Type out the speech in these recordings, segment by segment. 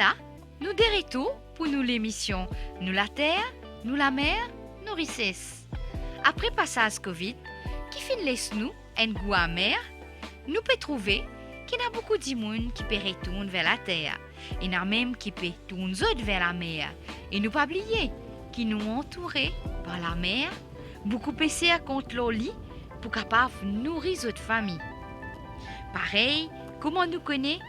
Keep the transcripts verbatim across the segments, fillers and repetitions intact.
La, nou de retour pou nou lemision Nou Later, Nou Lamer, Nou Rises. Apre pasaz Covid, ki finn les nou enn gou amer, nou pe trouve ki ena boukou dimoun ki pe retourn ver later, ena mem ki pe tourn zot ver lamer. E nou pa bliye ki nou antoure par lamer, boukou peser kont lor li pou kapav nouri zot fami. Parey kouma nou kone,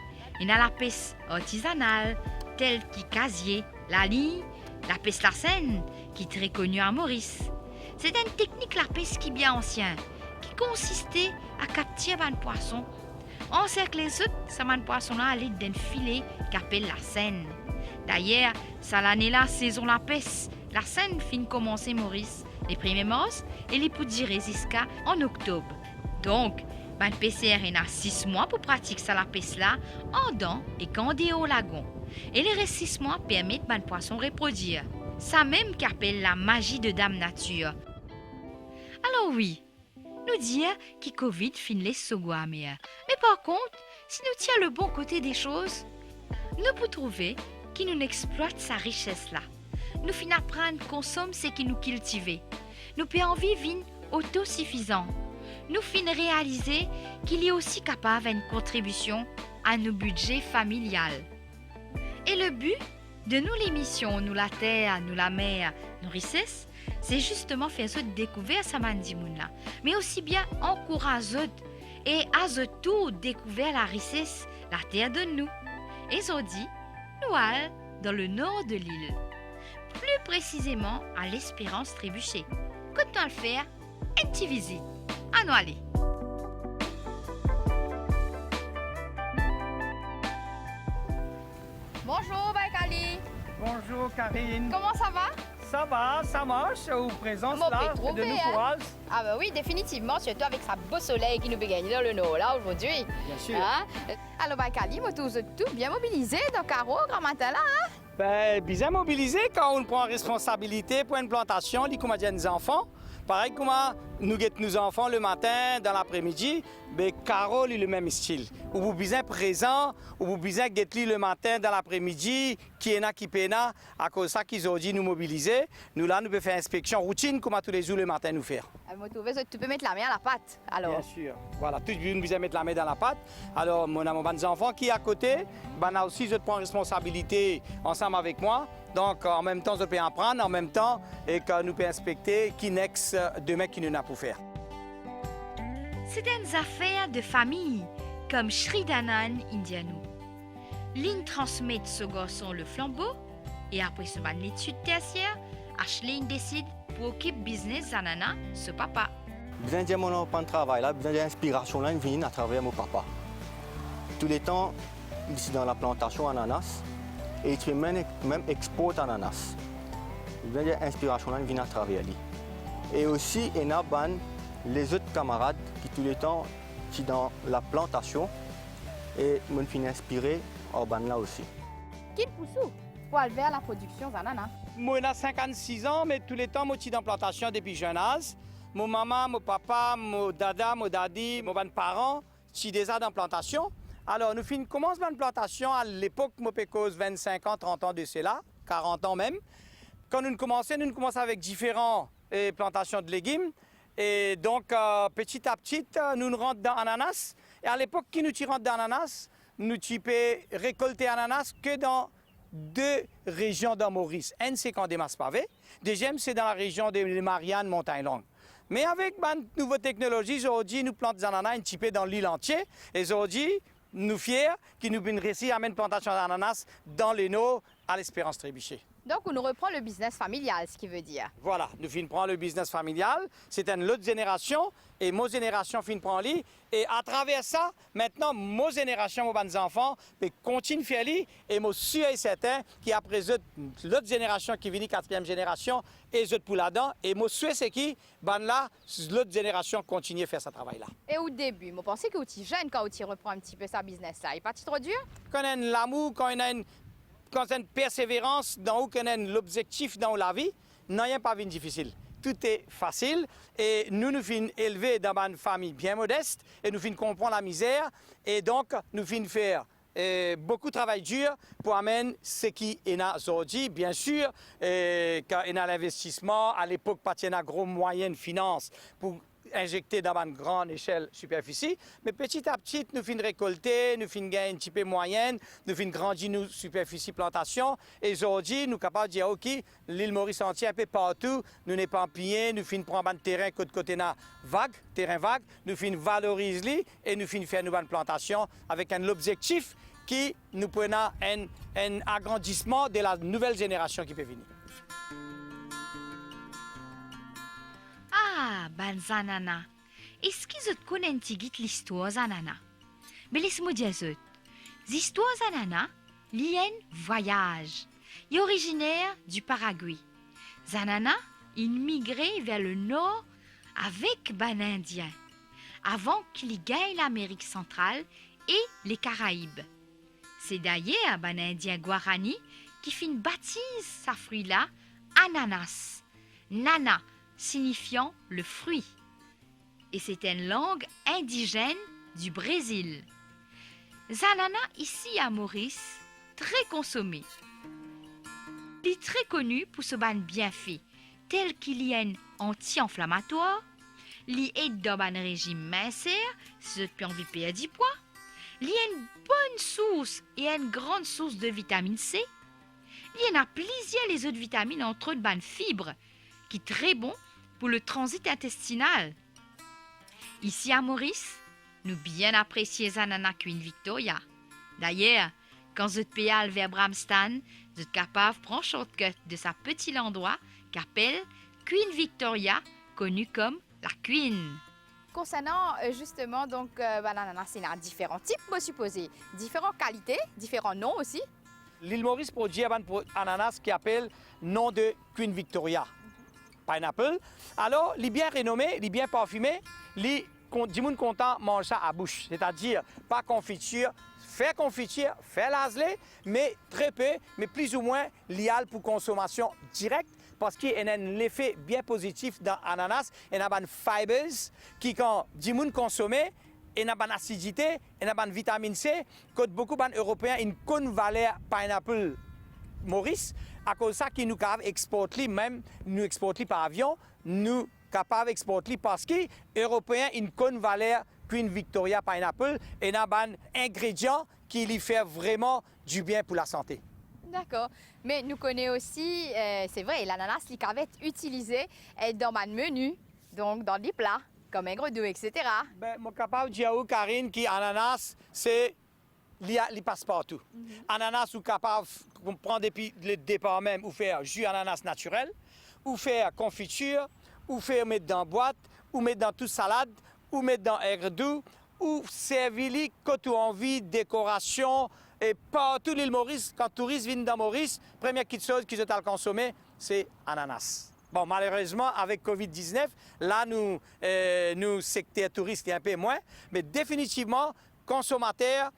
ena lapes artizanal, tel ki kazie, lalign, lapes lasenn, ki tre koni a Moris. Se enn teknik lapes ki bien ansien, ki konsiste a kaptir bann pwason, anserkle zot, sa bann pwason la ale dan enn file ki apel lasenn. Dayer, sa lane la, sezon lapes lasenn finn koumans Moris le premie mars e li pou dire ziska an oktob. Donk, bann peser ena sis mwa pou pratik sa lapes la, andan ek andeor lagon. E leres sis mwa permet bann pwason reprodwir. Samem ki apel lamazi de Dam Natir. Alor wi, nou dir ki Covid finn les so gou amer. Me par kont, si nou tir le bon kote de soz, nou pou trouve ki nou'nn explwat sa rises la. Nou finn aprann konsom seki nou kiltive. Nou pe anvi vinn otosifizan. Nou finn realize ki li osi kapav enn kontribision a nou bidze familial. E le bi de nou lemision Nou Later, Nou Lamer, Nou Rises, se zisteman fer zot dekouver sa bann dimoun la, me osi bien ankouraz zot e a zot tour dekouver larises later donn nou. E zordi, nou al dan lenor de lil, pli presizeman a Lesperans Trebiche, kot nou al fer enn ti vizit. Anou ale. Bonzour Baikali. Bonzour Karine. Koman sa va? Sa va, sa mars, ou prezans la, pe donn nou kouraz. Ah ben wi, definitivman, sirtou avek sa bo soley ki nou pe gagne dan lenor la ozordi. Bien sir. Alor Baikali, mo trouv zot tou bien mobilize dan karo gramatin la, hein? Ben, bizin mobilize kan ou pran responsabilite pou enn plantasion, li kouma dir enn zanfan. Parey kouma nou get nou zanfan lematin, dan lapremidi, be karo li lemem stil. Ou pou bizin prezan, ou pou bizin get li lematin, dan lapremidi, ki ena, ki pena. Akoz sa ki zordi nou mobilize, nou la, nou pe fer inspeksion routinn kouma toulezour lematin nou fer. Ah, mo trouve zot tou pe met lame a lapat, alor. Bien sir. Vwala, tou dimoun bizin met lame dan lapat. Alor, mo ena mo bann zanfan ki akote, bann la osi zot pran responsabilite ansam avek mwa. Donk, anmemtan zot pe aprann, anmemtan, e ki nou pe inspekte ki next, demin ki nou ena pou fer. Se enn zafer de fami, kom Shri Dhananand inn dir nou. Li'nn transmet so garson le flanbo, e apre so bann letid tersier, Ashley inn desid pou okip biznes zanana so papa. Bizin dir mo anprann travay la, bizin dir inspirasion la inn vinn atraver mo papa. Touletan, li ti dan laplantasion ananas, e li ti pe mem, mem export ananas. Bizin dir inspirasion la inn vinn atraver li. E osi, ena bann lezot kamarad ki touletan ti dan laplantasion, e mo'nn finn inspire ar bann la osi. Ki'nn pous ou pou al ver laprodiksion zanana? Mo ena sinkannsiz an, me touletan mo ti dan plantasion depi zenn az. Mo mama, mo papa, mo dada, mo dadi, mo bann paran ti deza dan plantasion. Alor, nou finn koumans bann plantasion a lepok, mo pe koz vennsink an, trant an de sela, karant an mem. Kan nou'nn koumanse, nou'nn koumans avek diferan, eh, plantasion de legim. E donk, eh, peti a peti, eh, nou'nn rant dan ananas. E alepok ki nou ti rant dan ananas, nou ti pe rekolte ananas ke dan de rezion dan Moris. Enn se Kandemaspave, deziem se dan larezion de Mariann, Montagne Longue. Me avek bann nouvo teknolozi, zordi nou plant zanana enn tipe dan lil antie. E zordi, nou fier ki nou finn resi amenn plantasion ananas dan lenor, a Lesperans Trebiche. Donk, ou repran le biznes familial, seki ve dir. Vwala, nou finn pran le biznes familial, se enn lot zenerasion, e mo zenerasion finn pran li, e atraver sa, mintnan mo zenerasion, mo bann zanfan, pe kontign fer li, e mo sir e sertin ki apre zot, lot zenerasion ki vini, katriem zenerasion, e zot pou ladan, e mo swe seki bann la, lot zenerasion kontign fer sa travay la. E ou debi, mo panse ki ou ti zenn kan ou ti repran enn tipe sa biznes la, e pa ti tro dir? Kan ena enn lamour, kan ena enn, kan ena enn perseverans dan ou, kan ena enn lobzektif dan ou lavi, nanye pa vinn difisil. Tou e fasil, e nou, nou finn elve dan bann fami bien modes, e nou finn konpran lamizer, e donk nou finn fer E boukou travay dir pou amenn seki ena zordi, biensir, e kan ena linvestisman, alepok pa ti ena gro mwayin finans pou inzekte dan bann gran esel siperfisi, me peti a peti nou finn rekolte, nou finn gagn enn tipe mwayin, nou finn grandi nou siperfisi plantasion, e zordi nou kapav dir ok, Lil Moris antie, inpe partou, nou nepa anpie, nou finn pran bann terin kot, kot ena vag, terin vag, nou finn valoriz li e nou finn fer nou bann plantasion avek enn lobzektif ki nou pou ena enn, enn agrandisman de la nouvel zenerasion ki pe vini. Ah, bann zanana! Eski zot konn enn tigit listwar zanana? Be les mo dir zot, zistwar zanana, li enn vwayaz. Li oriziner di Paragwe. Zanana inn migre ver lenor avek bann Indien, avan ki li gagn Lamerik Santral e Lekaraib. Se dayer bann Indien Guarani ki finn batiz sa fri la ananas, nana signifian le fri. E se enn lang indizenn di Brezil. Zanana isi a Moris tre konsome. Li tre koni pou so bann bienfe, tel ki li enn anti-anflamatwar, li ed dan bann rezim minser si zot pe anvi perdi pwa, li enn bonn sours e enn gran sours de vitamin C, li ena plizier lezot vitamin, antrot bann fib, ki tre bon pou le tranzit intestinal. Isi a Moris, nou bien apresie zanana Queen Victoria. Dayer, kan zot pe al ver Bramstan, zot kapav pran shortcut de sa peti landrwa ki apel Queen Victoria, koni kom la Queen. Konsernan, euh, zisteman, donk, euh, bann ananas, ena diferan tip, mo sipoze, diferan kalite, diferan non osi. Lil Moris prodwir bann pro-, ananas ki apel non de Queen Victoria pineapple. Alor, li bien renome, li bien parfime, li kon-, dimoun kontan manz sa a bous, setadir pa konfitir, fer konfitir, fer lazle, me tre pe, me plizoumwin li al pou konsomasion direk, parski ena enn lefe bien pozitif dan ananas, ena bann fibers ki kan dimoun konsome, ena bann asidite, ena bann vitamin C, kot boukou bann Eropeen inn konn valer pineapple Moris, akoz sa ki nou kapav export li, mem nou export li par avion, nou kapav export li parski Eropeen inn konn valer Queen Victoria pineapple, ena bann ingredian ki li fer vreman dibien pou lasante. Dakor. Me nou kone osi, eh, se vre, lananas li kapav et itilize, eh, dan bann meni, donk dan lipla, kom ingredou, et cetera. Be, mo kapav dir ou, Karine, ki ananas, se, li a, li pas partou. Mhm. Ananas, ou kapav pran depi le depar mem, ou fer zi ananas natirel, ou fer konfitir, ou fer met dan bwat, ou met dan tou salad, ou met dan ingredou, ou servi li kot ou anvi, dekorasion, e partou Lil Moris, kan touris vinn dan Moris, premie kitsoz ki zot al konsome, se ananas. Bon, malerezman, avek covid diznef, la nou, eh, nou sekter touris li inpe mwin, me definitivman, konsomater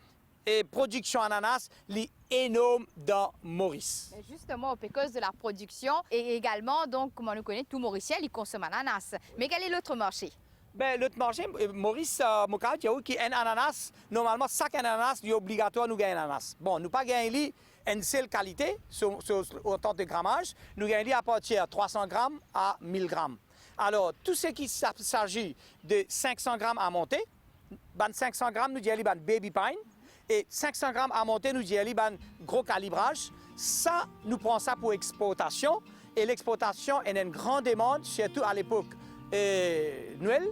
e prodiksion ananas, li enorm dan Moris. Me zisteman, ou pe koz de la prodiksion e egalman, donk, kouma nou kone, tou Morisien, li konsom ananas. Me kel e lot marse? Be, lot marse, eh, Moris, eh, mo kapav dir ou ki enn ananas, normalman, sak enn ananas, li obligatwar nou gagn ananas. Bon, nou pa gagn li enn sel kalite, so, so, otan de gramaz, nou gagn li apartir trwa san gram a mil gram. Alor, tou seki sa, sazi de senk san gram a monte, bann senk san gram, nou dir li bann baby pine, e senk san gram a monte, nou dir li bann gro kalibraz. Sa, nou pran sa pou exportasion, e lexportasion ena enn gran demann, sirtou alepok, eh, Nwel,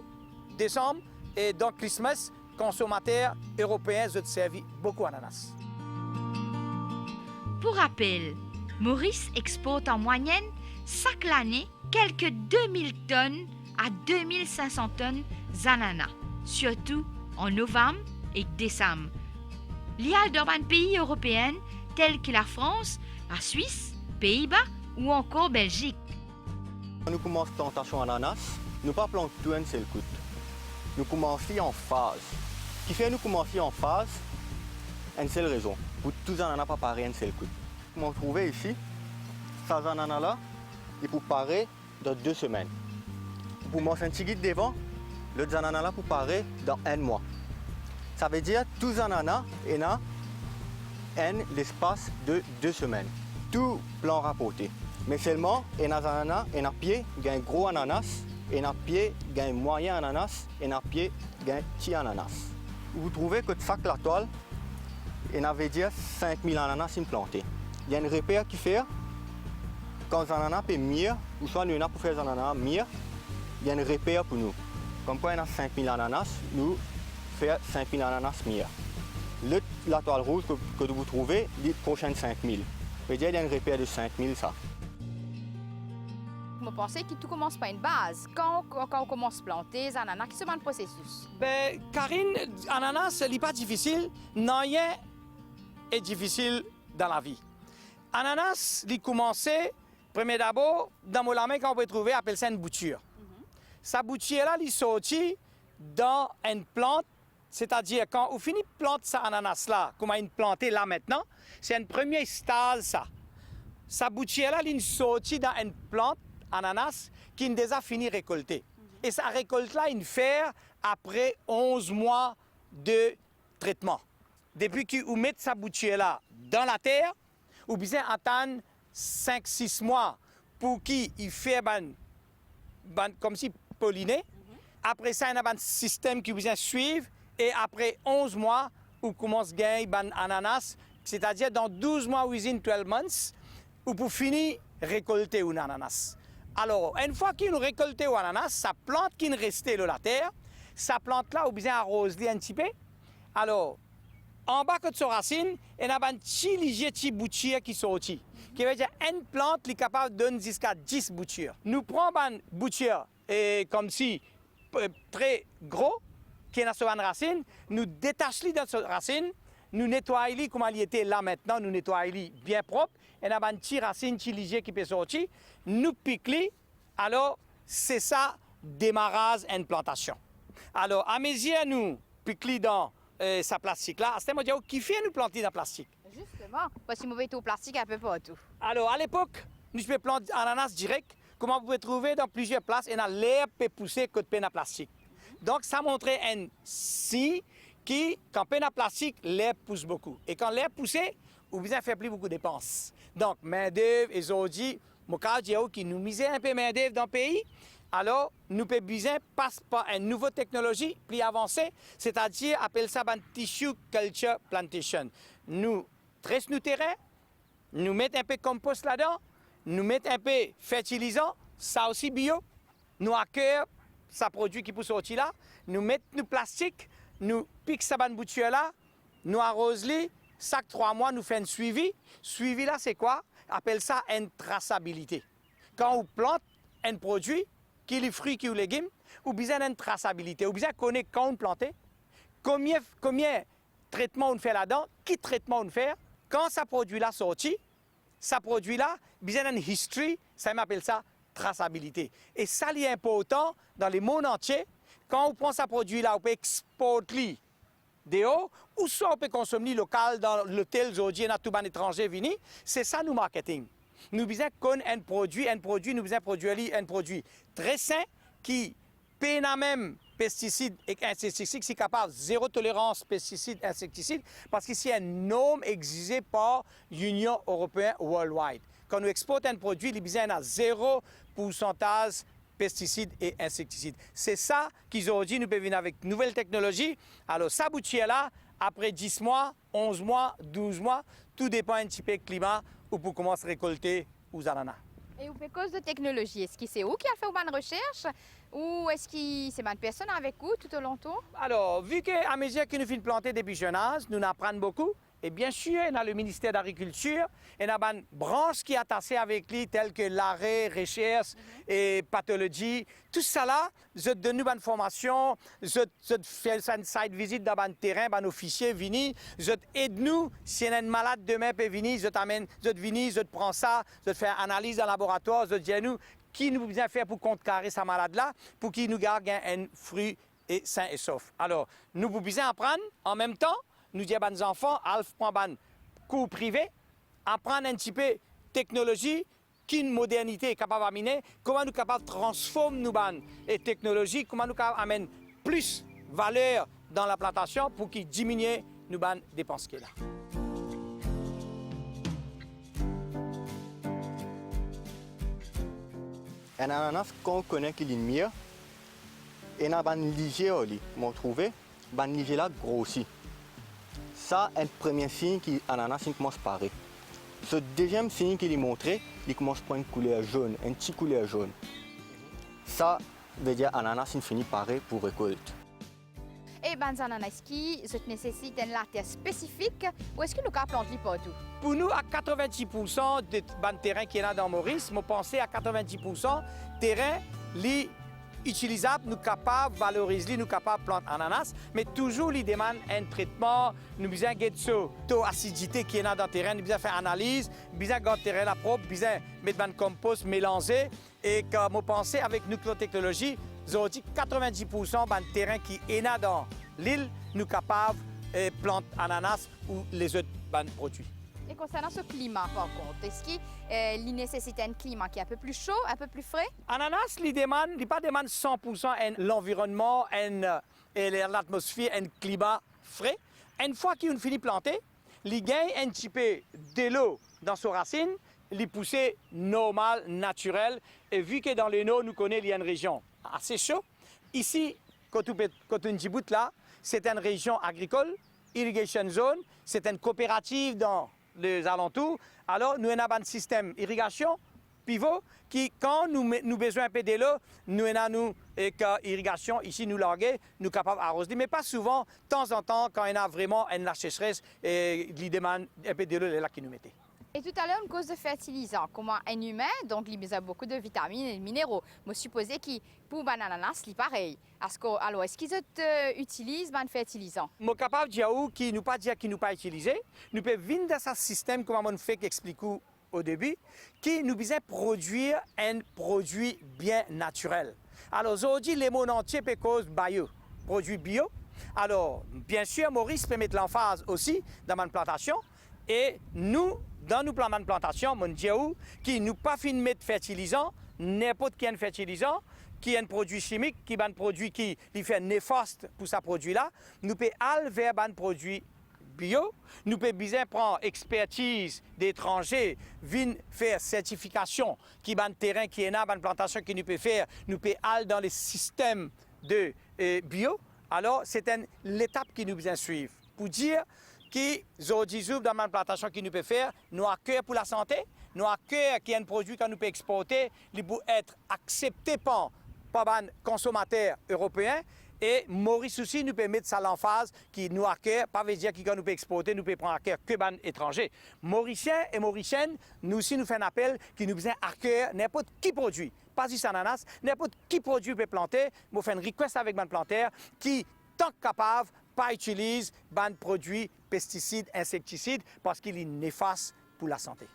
Desam, e dan Christmas, konsomater Eropeen, zot servi boukou ananas. Pou rapel, Moris export an mwayenn sak lane kelke de mil tonn a de mil sink san tonn zanana, sirtou an Novam ek Desam. Li al dan bann pei Eropeen tel ki Lafrans, Laswis, Pei-Ba ou ankor Belzik. Kan nou koumans plantasion ananas, nou pa plant tou enn sel kout. Nou koumans li an faz. Kifer nou koumans li an faz? Enn sel rezon, pou tou zanana pa pare enn sel kout. Kouma ou trouve isi, sa zanana la, li pou pare dan de semenn. Pou mars enn tigit devan, lot zanana la pou pare dan enn mwa. Savedir tou zanana ena enn lespas de de semenn. Tou plan raporte. Me selman, ena zanana, ena pie gagn gro ananas, ena pie gagn mwayin ananas, ena pie gagn ti ananas. Ou trouve kot sak latwal, ena vedir sink mil ananas inn plante. Li enn reper ki fer, kan zanana pe mir, ouswa nou ena pou fer zanana mir, li enn reper pou nou. Komkwa ena sink mil ananas, nou fer sink mil ananas mir. Lot latwal rouz kot, kot ou trouve, li prosinn sink mil. Vedir, li enn reper de sink mil sa. Mo panse ki tou koumans par enn baz. Kan, kan, kan ou koumans plante zanana, ki so bann prosesis? Be, Karine, ananas, li pa difisil, nanye e difisil dan lavi. Ananas, li koumanse, premie dabor, dan mo lame, kan ou pe trouve, apel sa enn boutir. Mhm. Sa boutir la, li sorti dan enn plant, setadir kan ou fini plant sa ananas la, kouma inn plante la aster, se enn premie staz sa. Sa boutir la, linn sorti dan enn plant ananas ki'nn deza fini rekolte. Mhm. E sa rekolt la inn fer apre onz mwa de tretman. Depi ki ou met sa boutir la dan later, ou bizin atann sink, sis mwa pou ki li fer bann, bann koumsi poline. Mhm. Apre sa, ena bann sistem ki ou bizin swiv, e apre onz mwa, ou koumans gagn bann ananas, setadir dan douz mwa, within twelve months, ou pou fini rekolte ou ananas. Alor, enn fwa ki ou rekolte ou ananas, sa plant ki'nn reste lor later, sa plant la, ou bizin aroz li enn tipe. Alor, anba kot so rasinn, ena bann ti lizie ti boutir ki sorti. Ki vedir enn plant, li kapav donn ziska dis boutir. Nou pran bann boutir, e, koumsi, e, tre gro, ki ena so bann rasinn, nou detas li dan so rasinn, nou netway li kouma li ete la aster, nou netway li bien prop, ena bann ti rasinn, ti lizie ki pe sorti, nou pik li, alor, se sa demaraz enn plantasion. Alor, amezir nou pik li dan, e, sa plastik la, aster mo dir ou kifer nou plant li dan plastik. Zisteman, parski mo pe trouv plastik inpe partou. Alor, alepok, nou ti pe plant ananas direk, kouma ou pe trouve dan plizier plas, ena lerb pe pouse kot pena plastik. Donk, sa montre enn sign ki, kan pena plastik, lerb pous boukou. E kan lerb pouse, ou bizin fer pli boukou depans. Donk, mindev, e zordi, mo kapav dir ou ki nou mizer inpe mindev dan pei, alor, nou pe bizin pas par enn nouvo teknolozi pli avanse, setadir apel sa bann tissue culture plantation. Nou tres nou terin, nou met inpe konpos ladan, nou met inpe fertilizan, sa osi bio, nou aker sa prodwi ki pou sorti la, nou met nou plastik, nou pik sa bann boutir la, nou aroz li, sak trwa mwa nou fer enn swivi. Swivi la se kwa? Apel sa enn trasabilite. Kan ou plant enn prodwi, ki li fri, ki ou legim, ou bizin enn trasabilite, ou bizin kone kan ou plante, komie, komie tretman ou fer ladan, ki tretman ou fer, kan sa prodwi la sorti, sa prodwi la bizin enn history, sa mem apel sa trasabilite. E sa li inportan dan lemond antie, kan ou pran sa prodwi la, ou pe export li deor, ouswa ou pe konsom li lokal dan lotel, zordi ena tou bann etranze vini, se sa nou marketing. Nou bizin konn enn prodwi, enn prodwi, nou bizin prodwir li enn prodwi tre sin, ki pena mem pestisid ek insektisid, ki kapav zero tolerans pestisid, insektisid, parski se enn norm exize par Linion Eropeen worldwide. Kan nou export enn prodwi, li bizin ena zero poursantaz pestisid e insektisid. Se sa ki zordi nou pe vinn avek nouvel teknolozi. Alor, sa boutir la, apre dis mwa, onz mwa, douz mwa, tou depan enn tipe klima, ou pou koumans rekolte ou zanana. E ou pe koz de teknolozi, eski se ou ki al fer ou bann resers, ou eski se bann personn avek ou toutoulontan? Alor, vi ke amezir ki nou finn plante depi zenn az, nou aprann boukou, e biensir, ena le Minister Lagrikiltir, ena bann brans ki atase avek li, tel ke lare, resers e patolozi, tousala, zot donn nou bann formasion, zot, zot fer sa enn site visit dan bann terin, bann ofisie vini, zot ed nou, si ena enn malad demin pe vini, zot amenn, zot vini, zot pran sa, zot fer analiz dan laboratwar, zot dir nou ki nou bizin fer pou kontrkare sa malad la, pou ki nou kapav gagn enn fri e sin e sof. Alor, nou pou bizin aprann, anmemtan, nou dir bann zanfan, al pran bann kour prive, aprann enn tipe teknolozi, ki modernite kapav amene, kouma nou kapav transform nou bann, e, teknolozi, kouma nou kapav amenn plis valer dan laplantasion pou ki diminie nou bann depans ki la. Enn ananas, kan ou kone ki li mir, ena bann lizie ar li, mo trouve, bann lizie la grosi. Sa enn premie sign ki ananas inn koumans pare. So deziem sign ki li montre, li koumans pran enn kouler zonn, enn ti kouler zonn. Sa vedir ananas inn fini pare pou rekolt. E bann zanana, eski zot nesesit enn later spesifik ou eski nou kapav plant li partou? Pou nou, a katrovin-dis poursan de bann terin ki ena dan Moris, mo panse a katrovin-dis poursan terin li itilizab, nou kapav valoriz li, nou kapav plant ananas, me touzour li demann enn tretman, nou bizin get so to asidite ki ena dan terin, nou bizin fer analiz, bizin gard terin la prop, bizin met bann konpos melanze, e ki mo panse avek nou teknolozi, zordi katrovin-dis poursan bann terin ki ena dan lil, nou kapav, eh, plant ananas ou lezot bann prodwi. E konsernan so klima, par kont, eski, eh, li nesesit enn klima ki enn pe pli so, enn pe pli fre? Ananas, li demann, li pa demann san poursan enn lanvironnman, enn, eh, latmosfer, enn klima fre. Enn fwa ki ou'nn fini plante, li gagn enn tipe delo dan so rasinn, li pouse normal, natirel, e vi ki dan Lenor nou kone li enn rezion ase so, isi, kot ou pe, kot ou'nn dibout la, se enn rezion agrikol, irrigation zone, se enn kooperativ dan lezalantour. Alor, nou ena bann sistem irigasion, pivo, ki kan nou me-, nou bizin enn pe delo, nou ena nou, ek, eh, irigasion isi, nou large, nou kapav aroz li, me pa souvan, tanzantan, kan ena vreman enn laseseres, eh, li demann enn pe delo, lerla ki nou mete. E toutaler, ou'nn koz de fertilizan. Kouma enn imin, donk li bizin boukou de vitaminn e minero. Mo sipoze ki pou bann ananas, li parey. Asko, alor, eski zot, eh, itiliz bann fertilizan? Mo kapav dir ou ki nou pa dir ki nou pa itilize, nou pe vinn dan sa sistem, kouma mo'nn fek explik ou o debi, ki nou bizin prodwir enn prodwi bien natirel. Alor, zordi, lemond antie pe koz bio, prodwi bio. Alor, biensir, Moris pe met lanfaz osi dan bann plantasion, e nou, dan nou plan, bann plantasion, mo'nn dir ou ki nou pa finn met fertilizan, ninport ki enn fertilizan, ki enn prodwi simik, ki bann prodwi ki li fer nefast pou sa prodwi la, nou pe al ver bann prodwi bio, nou pe bizin pran expertiz de etranze, vinn fer sertifikasion ki bann terin ki ena, bann plantasion ki nou pe fer, nou pe al dan le sistem de, eh, bio. Alor, se enn letap ki nou bizin swiv. Pou dir ki zordi zour dan bann plantasion ki nou pe fer, nou a ker pou lasante, nou a ker ki enn prodwi kan nou pe exporte, li pou et aksepte par, par bann konsomater eropeen, e Moris osi nou pe met sa lanfaz ki nou a ker, pa vedir ki kan nou pe exporte, nou pe pran a ker ki bann etranze. Morisien e Morisienn, nou osi nou fer enn apel ki nou bizin a ker ninport ki prodwi, pa zis ananas, ninport ki prodwi ou pe plante, mo fer enn request avek bann planter ki tan ki kapav pa itiliz bann prodwi pestisid, insektisid, parski li nefas pou lasante.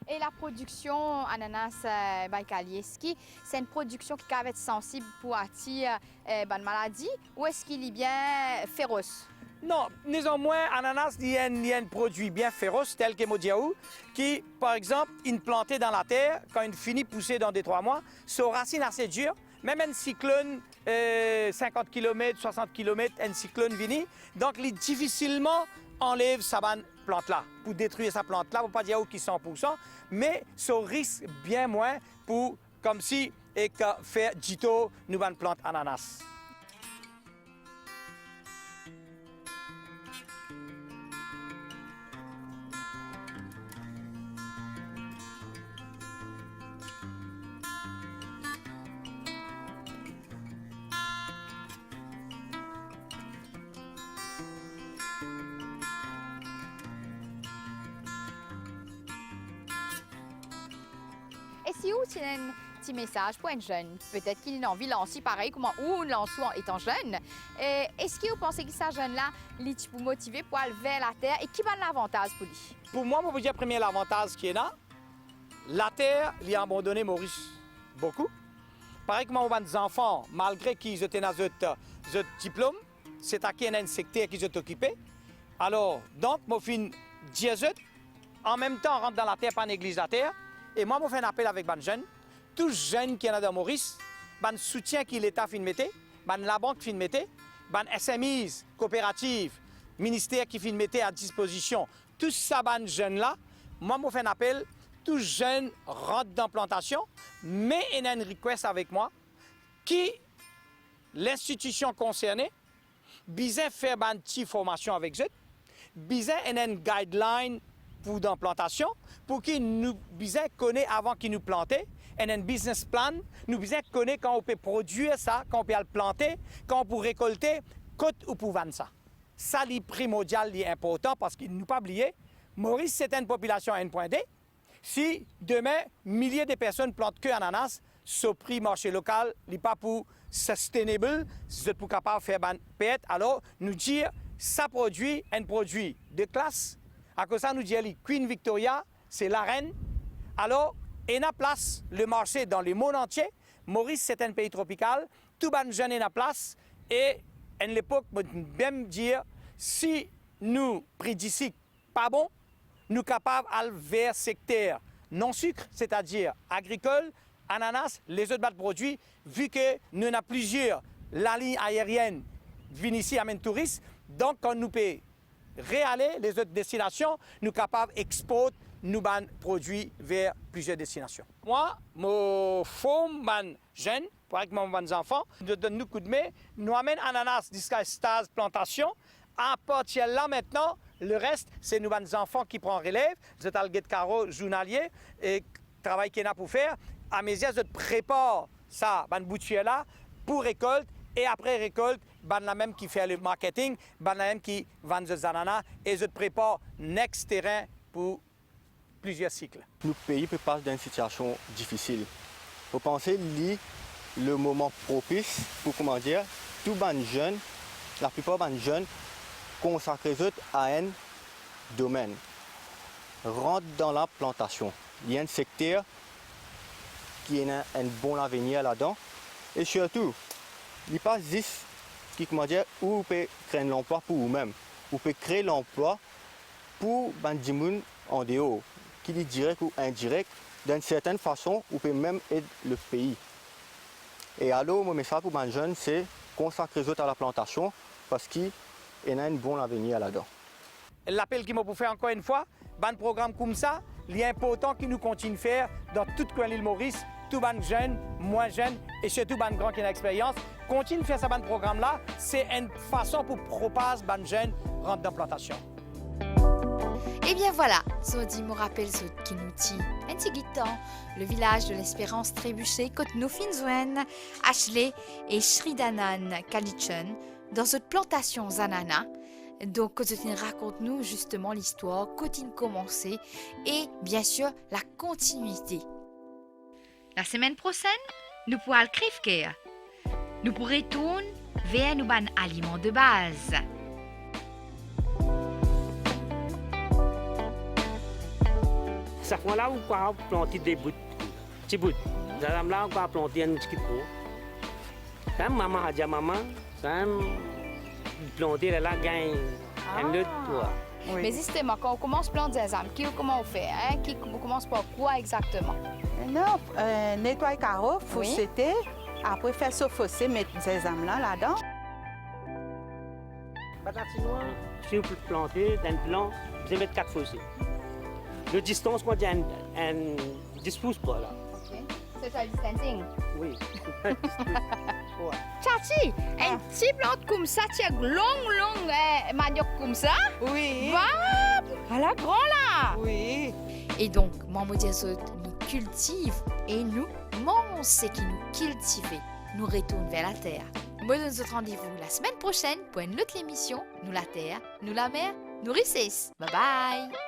E laprodiksion ananas, eh, Baikali, eski se enn prodiksion ki kapav et sansib pou atir, eh, bann maladi, ou eski li bien feros? Non, nezanmwin, ananas, li enn, li enn prodwi bien feros, tel ki mo dir ou, ki, par exanp, inn plante dan later, kan inn fini pouse dan de trwa mwa, so rasinn ase dir, mem enn siklonn, eh, sinkant kilomet, swasant kilomet, enn siklonn vini, donk li difisilman anlev sa bann plant la. Pou detrir sa plant la, mo pa dir ou ki san poursan, me so risk bien mwin pou, koumsi, ek fer ditor nou bann plant ananas. E si ou ti ena enn ti mesaz pou enn zenn, petet ki li anvi lans li parey kouma ou lans ou etan zenn, e, eski ou panse ki sa zenn la, li ti pou motive pou al ver later e ki bann lavantaz pou li? Pou mwa, mo pou dir premie lavantaz ki ena, later, li abandone Moris boukou. Parey kouma mo bann zanfan, malgre ki zot ena zot, zot diplom, se ta ki ena enn sekter ki zot okipe. Alor, donk, mo finn dir zot, an mem tan, rant dan later, pa negliz later. E mwa, mo fer enn apel avek bann zenn, tou zenn ki ena dan Moris, bann soutien ki Leta finn mete, bann labank finn mete, bann S M Es, kooperativ, minister ki finn mete a dispozision tou sa bann zenn la, mwa, mo fer enn apel, tou zenn rant dan plantasion, me ena enn request avek mwa, ki linstitision konserne bizin fer bann ti formasion avek zot, bizin ena enn guideline pou dan plantasion, pou ki nou bizin kone avan ki nou plante, ena enn business plan, nou bizin kone kan ou pe prodwir sa, kan ou pe al plante, kan ou pou rekolte, kot ou pou vann sa. Sa li primordial, li inportan, parski nou pa bliye, Moris se enn popilasion enn pwin de, si demin milie de personn plant ke ananas, so pri marse lokal, li pa pou sustainable, zot pou kapav fer bann pert. Alor, nou dir sa prodwi, enn prodwi de klas. Akoz sa, nou dir li Queen Victoria, se larenn. Alor, ena plas, le marse dan lemond antie. Moris se enn pei tropikal, tou bann zenn ena plas, e enn lepok, mo mem dir, si nou pri disik pa bon, nou kapav al ver sekter non sik, setadir agrikol, ananas, lezot bann prodwi, vi ke nou ena plizier laliny aerienn vinn isi amenn touris. Donk, kan nou pe reale lezot destinasion, nou kapav export nou bann prodwi ver plizier destinasion. Mwa, mo form bann zenn, parey kouma bann zanfan, nou donn nou koudme, nou amenn ananas ziska staz plantasion. Apartir la, aster, lerest, se nou bann zanfan ki pran relev, zot al get karo zournalie, e travay ki ena pou fer, amezir zot prepar sa bann boutir la pou rekolt, e apre rekolt, bann la mem ki fer le marketing, bann la mem ki vann zot zanana, e zot prepar next terin pou plizier sikl. Nou pei pe pas dan enn sitiasion difisil. Mo panse li le moman propis pou, kouma dir, tou bann zenn, laplipar bann zenn, konsakre zot a enn domenn. Rant dan laplantasion. Li enn sekter ki ena enn bon lavenir ladan. E sirtou, li pa zis ki, kouma dir, ou pe kre enn lanplwa pou oumem. Ou pe kre lanplwa pou bann dimoun andeor, ki li direk ou indirek, dan enn sertenn fason, ou pe mem ed lepei. E alor, mo mesaz pou bann zenn, se konsakre zot a laplantasion, parski ena enn bon lavenir ladan. Lapel ki mo pou fer ankor enn fwa, bann program koumsa, li inportan ki nou kontign fer dan tou kwin Lil Moris, tou bann zenn, mwin zenn, e sirtou bann gran ki ena experyans, kontign fer sa bann program la, se enn fason pou propaz bann zenn rant dan plantasion. Ebien vwala, zordi mo rapel zot ki nou ti enn ti git dan le vilaz de Lesperans Trebuchet, kot nou finn zwenn Ashley e Shridanan Kalichand dan zot plantasion zanana. Donk, kot zot inn rakont nou zisteman listwar, kot inn koumanse e, biensir, lakontinuite. Lasemenn prosenn, nou pou al Crèvecoeur. Nou pou retourn ver nou bann aliman de baz. Safran la, ou kapav plante de bout, ti bout. Zazam la, ou kapav plante enn ti kit pli. Kan mama a dir mama, kan plante la, la gagn enn lot, ah, twa. Wi. Me zisteman, kan ou koumans plant zinzam, ki ou, kouma ou fer, hein? Ki ou koumans par kwa exakteman? Non, euh, netway karo, wi, fosete, apre fer so fose, met zinzam la ladan. Bann latinwar, si ou pou plante dan enn plan, bizin met kat fose. Lodistans, kouma dir, enn, enn dis pous par la. Ok. Social distancing. Wi. Wi. Tati, enn, ah, ti plant koumsa, ti long, long, eh, maniok koumsa. Wi. Ba, ala gran la. Wi. E donk, mwa mo dir zot, nou kiltiv e nou manz seki nou kiltive. Nou retourn ver later. Mo donn zot randevou lasemenn prosenn pou enn lot lemision, Nou Later, Nou Lamer, Nou Rises. Bye bye.